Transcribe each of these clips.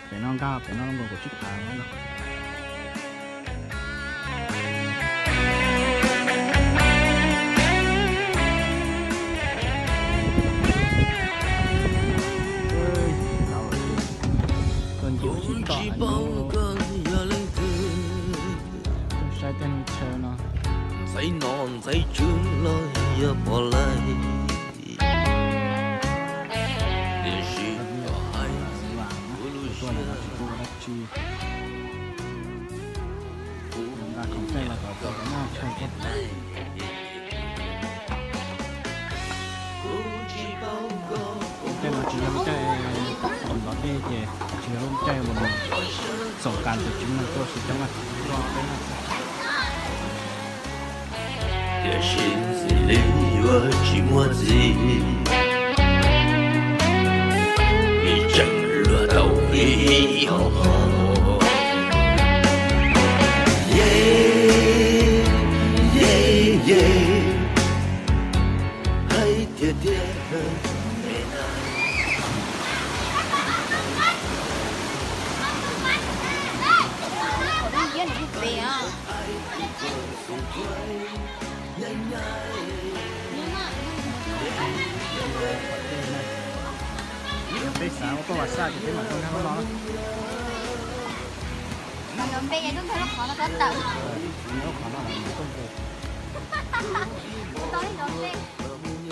Peb no nkag, peb no nkaus kaum tsib phav no. Tuaj ncig ua si tom no. Tuaj saib tej chaw no. Ntxhais nom ntxhais tswv los yog pom lawm. Tiam sis kom hais kuv lub siab, kuv nqa khoom tej los kom tau noj chaw. Tej no tsis yog lub caij ntov dej ces tsis yog lub caij uas xoom kas ntawm tsis muaj neeg tuaj sib coob na. Tiam sis xws li yuav tsis muaj txiv, vim tseem luag tau ib hom hom. Ye, ye, ye, hais tiag tiag. Peb xav ua tuaj Vam Xaj ces peb mam tuaj nkag lub no. Mas lub npe es lub npe lub qhov no tab tawm. Lub qhov no lawv mam tuaj nkag. Tau ib lub npe.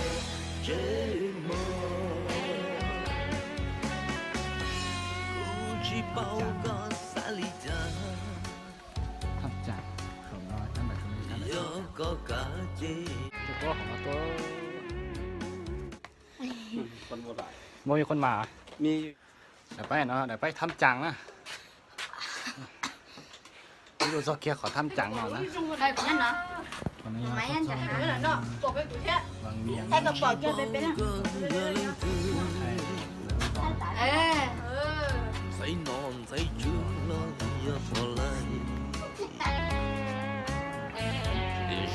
Thaj tsam, hauv no, thaj tsam, thaj tsam. Muaj ib khuôn mas. Daim paib no, daim paib thaj tsam na. Ib lub txoj kiag qhov thaj tsam no na. Tiam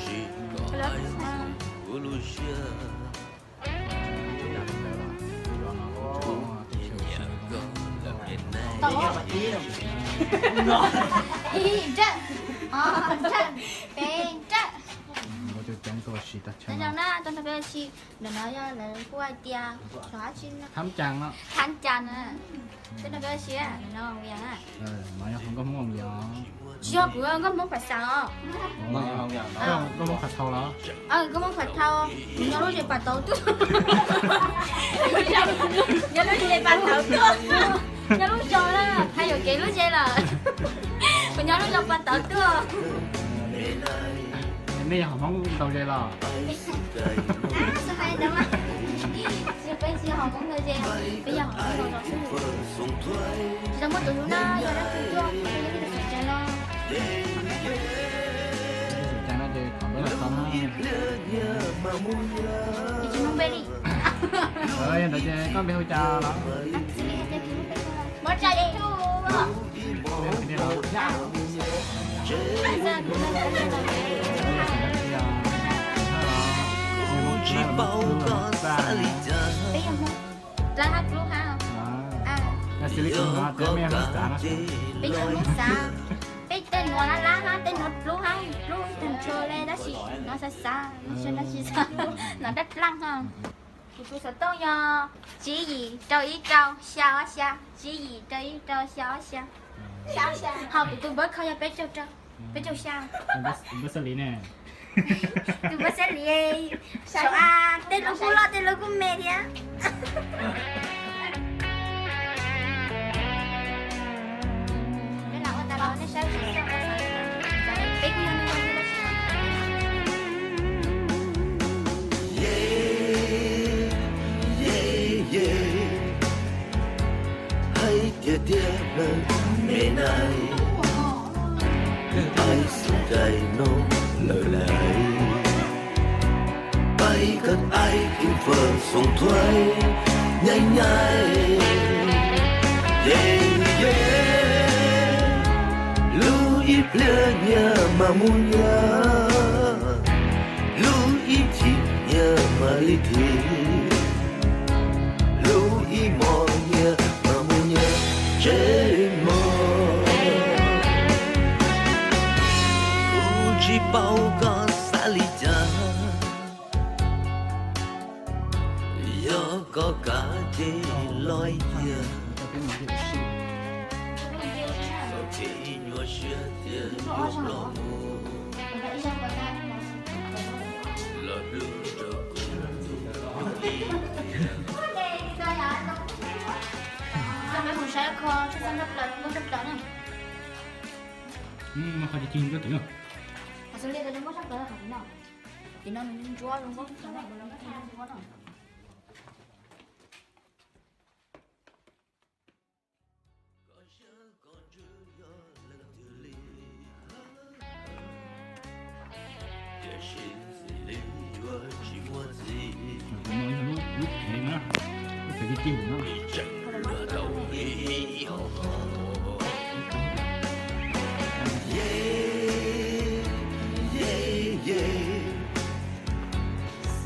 sis kom hais kuv lub siab. Ib nrawm, ob nrawm, peb nrawm. Nyob zoo na, tuaj nrog peb ua si. Ntawm no yog lawv kuj hais tias thab cas no, thab cas na. Peb nrog peb ua si, ntawm no no yog nkauj Hmoob Vaj Vias. Tsis yog, kuv nkauj Hmoob Phav Xav os. Nkauj Hmoob Phav Thau los? Nkauj Hmoob Phav Thau, kuv nyob lub zes Pas Tauv tuaj. Nyob lub zes Pas Tauv tuaj. Nyob lub zos na, hais yuam kev lub zes lawm. Kuv nyob lub zos Pas Tauv tuaj. Nej yog hom Hmoob ntaus zes los? Tsis, peb tsis yog hom Hmoob ntaus zes, peb yog hom Hmoob ntaus zos xwb. Tsis tau muaj tus hlub na, yog dab tsi tuaj, peb yeej tsis txhawj los. Tsis txhawj no ces thov npe los tau na. Tsis hnov npe li. Yog ntawd ces koj npe hu cas los? Muab tsa YouTube. Peb yog Hmoob Dlawb hab Dlub hab. Peb yog Hmoob Xav. Peb tej nuav lab lab hab tej nuav dlub hab dlub tag nrho le, tab sis no xav xav, no tsis xav, no dlaab dlaab hab. Kuv tus xov tooj yog tsib yim rau ib rau xya ob xya, tsib yim rau ib rau xya ob xya. Ho kuv tus npawb kho yog peb caug rau, peb caug xya. Tus npawb xab lis, saum a, tej lub kuj loj tej lub kuj me thiab. Hais tiag tiag lawm me nai, peb xub dai no lawm lais. Peb kawm ai kws fawm xoom thuaib nyaij nyaij. Lub ib pliag nyias mas mus nyias, lub ib thim nyias mas li thim, lub ib hmos Ces loj tiag, txoj kev nyuaj siab thiaj yuav ploj mus. Los dub rau kuv tus hlub ib pliag.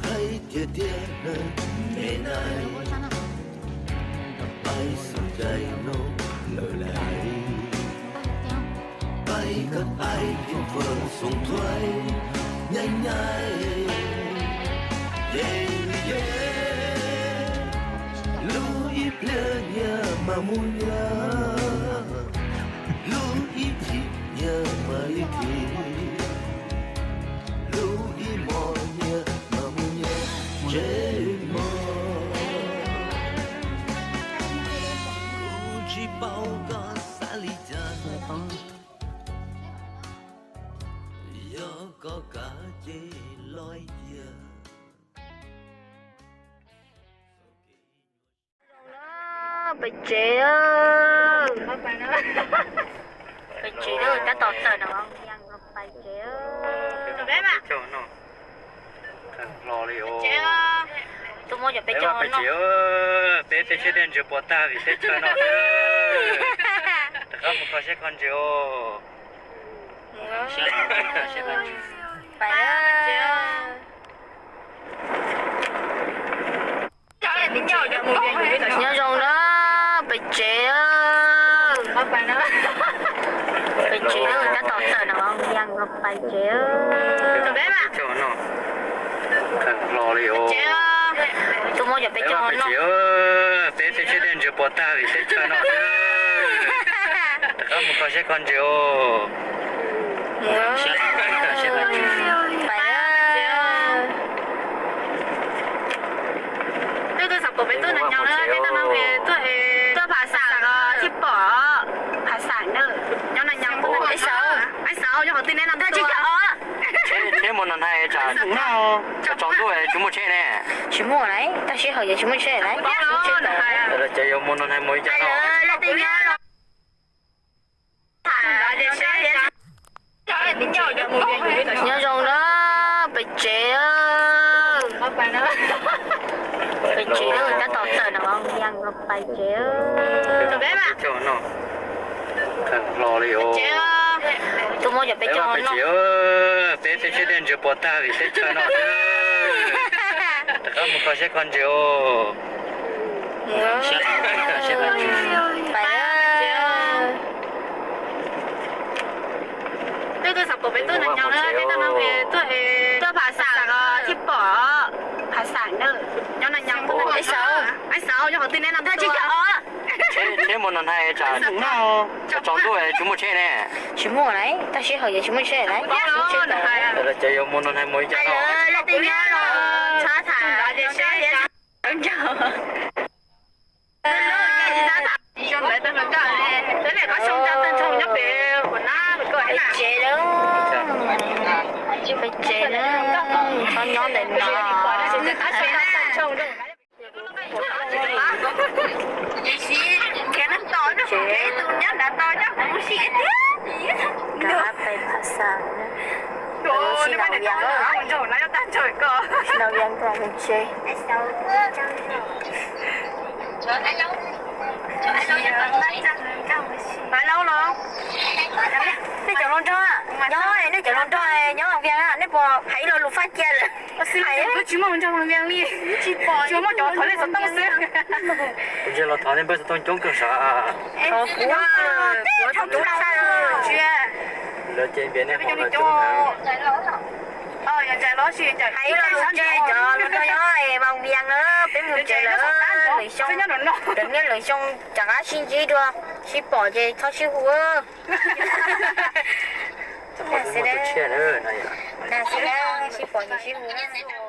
Hais tiag tiag me nais, pais xub cai no lawm lais, pais koj pais tus fawm xoom thuaib nyaij nyaij. Lub ib pliag nyias mas mus nyias, lub ib chim nyias mas ib chim, lub ib hmos nyias mas mus nyias ntsej muag. Kuv tsis paub koj xav li cas, yog koj kam ces loj tiag. Pais tsev, pais tsev, tab tom tawm no, pais tsev. Tus muab cov peb caug pais tsev, peb peb siab tiaj ntsws puas tag vim teb chaws no. Rov qab mus kho siab kho ntsws os. Nyob zoo na, pais tsev, pais tsev, tab tom tawm no, pais tsev. Tus muab cov peb caug pais tsev, peb peb siab tiaj ntsws puas tag vim teb chaws no. Rov qab mus kho siab kho ntsws os. Tuaj phav xam los thiaj pom, phav xam nyob na nyob. Ib xav, ib xav yog qhov twg ne no. Tsheb mus no hais tsam tsaus ntuj tsis muaj tsheb ne. Tsis muaj lawm, tab sis hauv yeej tsis muaj tsheb lawm. Ces yuav mus no hais mus ib co. Nyob zoo na, pais tsev, pais tsev, tab tom tawm no, pais tsev. Tus muab cov peb caug pais tsev, peb peb siab tiaj ntsws puas tag vim teb chaws no. Rov qab mus kho siab kho ntsws os. Tuaj phav xam los thiaj pom, phav xam nyob na nyob. Ib xav, ib xav yog qhov twg ne no. Tsheb mus no hais tsam tsaus ntuj tsis muaj tsheb ne. Tsis muaj lawm, tab sis hauv yeej tsis muaj tsheb lawm. Ces yuav mus no hais mus ib co. Pais tsev lawm, pais tsev lawm, txhob nyob ntawm no. Rov qab pais phav xam, sim no vias, sim no vias mus tsev. Nej cov hluas nraug, nyob nej cov hluas nraug nyob vias, nej puas hais ib lo lus Fab cia lawm? Tsis muaj nraug vias li, tsuas muaj cov thov nej xov tooj xwb. Kuv ntsia los thov nej npawb xov tooj coob kawg sav. Thov kuv, kuv thov kuv tshaj. Lawv ces npias nej hov lawv coob heev. Hais ib lo lus tseg cov hluas nraug nyob Vaj Vias na, peb mus tsev lawm. Lwm xyoo, niaj lwm xyoo rov qab sib ntsib dua, sib pom ces txhob sib hu. Xwb, sib pom ces sib hu na.